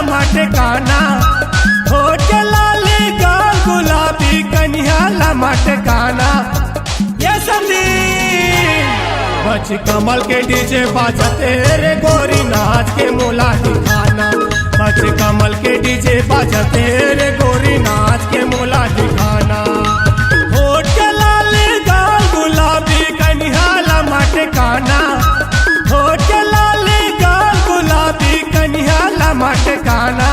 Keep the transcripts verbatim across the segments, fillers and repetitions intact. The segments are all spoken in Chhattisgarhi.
मटकाना, होठ के लाली गाल गुलाबी कनिहा ला मटकाना। ये समधी बच कमल के डीजे बाजत हे रे गोरी नाच के मोला दिखाना। बच कमल के डीजे बाजत हे रे गोरी नाच के मोला दिखाना। होठ के लाली गाल गुलाबी कनिहा ला मटकाना। होठ के लाली गाल गुलाबी कनिहा ला मटकाना।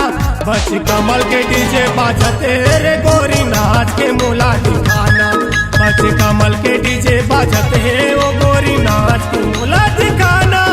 बच कमल के डीजे बाजत हे रे गोरी नाच के मोला दिखाना। बच कमल के डीजे बाजत हे ओ गोरी नाच के मोला दिखाना।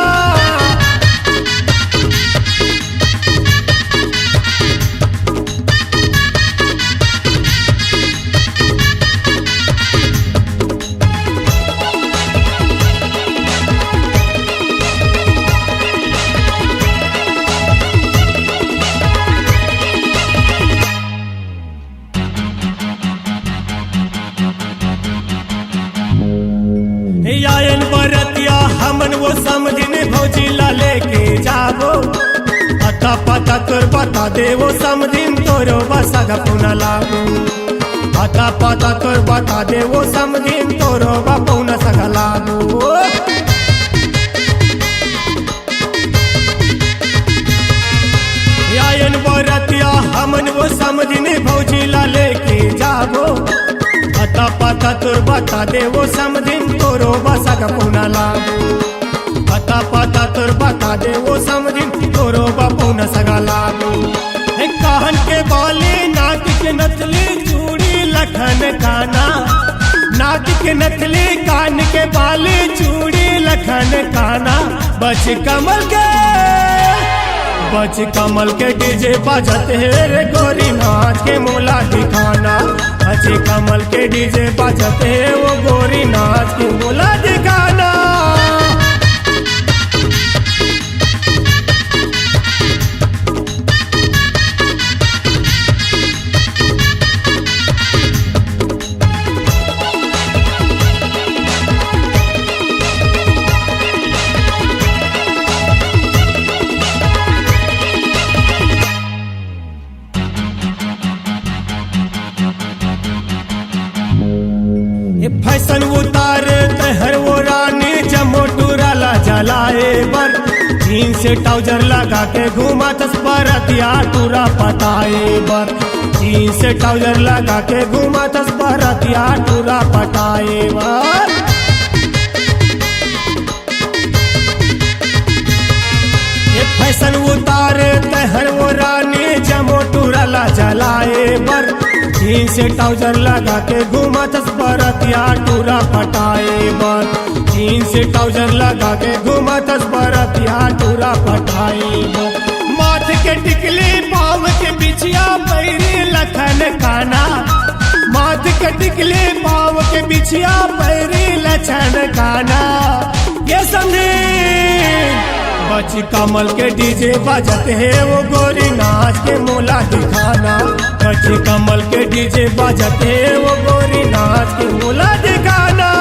हे आयन बरतिया हमन वो समधिन भौजी ला लेके जाबो। अता पता तोर बता दे वो समधिन तोरो बसग पुना लागू। अता पता तोर बता दे वो समधिन तोरो बपुना सग लागू। आयन बरतिया हमन वो समधिन भौजी ला लेके जाबो। अता पता तोर बता दे वो समधिन तोरो बसग पुना लागू। अता पता तोर बता दे वो समधिन तोरो बपुना सग लागू। हे कान के बाली नाक के नथली चूड़ी लखन काना। नाक के नथली कान के बाली चूड़ी लखन काना। बच कमल के बच कमल के डीजे बाजत हे रे गोरी नाच के मोला दिखाना। बच कमल के डीजे बाजत हे वो गोरी नाच के मोला दिखाना। ए फैशन उतार तहर वो रानी जमो टूरा ला जलाए बर। जींस ट्राउजर लगा के घूमत हस बरतिया टूरा पटाए बर। जींस ट्राउजर लगा के घूमत हस बरतिया टूरा पटाए बर। ए फैशन उतार तहर वो रानी जमो टूरा ला जलाए बर। जींस ट्राउजर लगा के घूमत हस बरतिया टूरा पटाए बर। जींस ट्राउजर लगा के घूमत हस बरतिया टूरा पटाए बर। माथ के टिकली पाँव के बिछिया पैरी लखन काना। माथ के टिकली पाँव के बिछिया पैरी लखन काना। ये समधी बच कमल के डीजे बाजत हे वो गोरी नाच के मोला दिखाना। बच कमल के डीजे बाजत हे वो गोरी नाच के मोला दिखाना।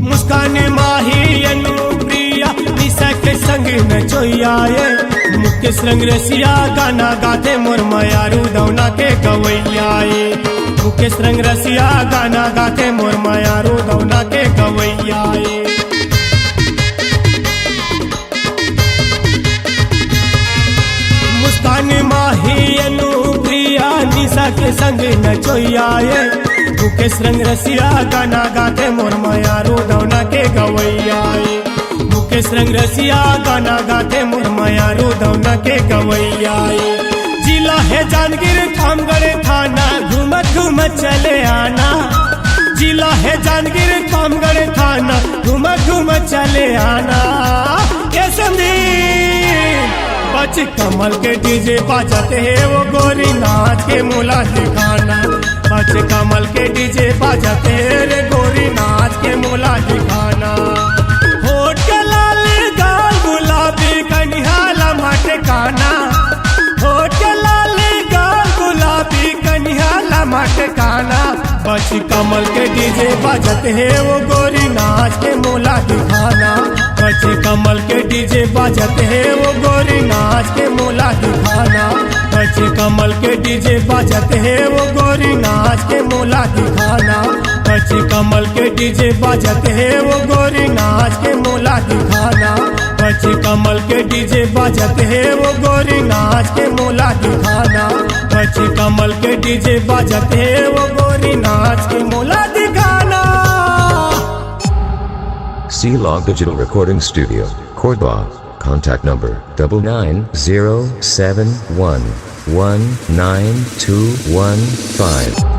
मुस्कान माही अनुप्रिया निशा के संग नचोइया ए। मुकेश रंग रसिया गाना गाथे मोर मयारू दौना के गवैया ए। मुकेश रंग रसिया गाना गाथे मोर मयारू दौना के गवैया ए। मुस्कान माही अनुप्रिया निशा के संग नचोइया ए। मुकेश रंग रसिया गाना गाथे मोर मयारू दौना के गवैया ए। मुकेश रंग रसिया गाना गाथे मोर मयारू दौना के गवैया ए। जिला हे जांजगीर ठामगढ़ थाना घूमत घूमत चले आना। जिला हे जांजगीर ठामगढ़ थाना घूमत घूमत चले आना। ए समधी पच कमल के डीजे बाजत हे वो गोरी, नाच के मोला दिखाना। पच कमल के डीजे बाजत हे रे गोरी, नाच के मोला दिखाना। होठ के लाल गाल गुलाबी, कनिहा ला मटकाना। होठ के लाल गाल गुलाबी, कनिहा ला मटकाना। पच कमल के डीजे बाजत हे वो गोरी, नाच के मोला दिखाना। पच कमल के डीजे बाजत हे वो गोरी, नाच के मोला दिखाना। पच कमल के डीजे बाजत हे वो गोरी, नाच के मोला दिखाना। पच कमल के डीजे बाजत हे वो गोरी, नाच के मोला दिखाना। पच कमल के डीजे बाजत हे वो गोरी, नाच के मोला दिखाना। पच कमल के डीजे बाजत हे वो गोरी, नाच के मोला दिखाना। C Log Digital Recording Studio, Cordoba. Contact number double nine zero seven one one nine two one five.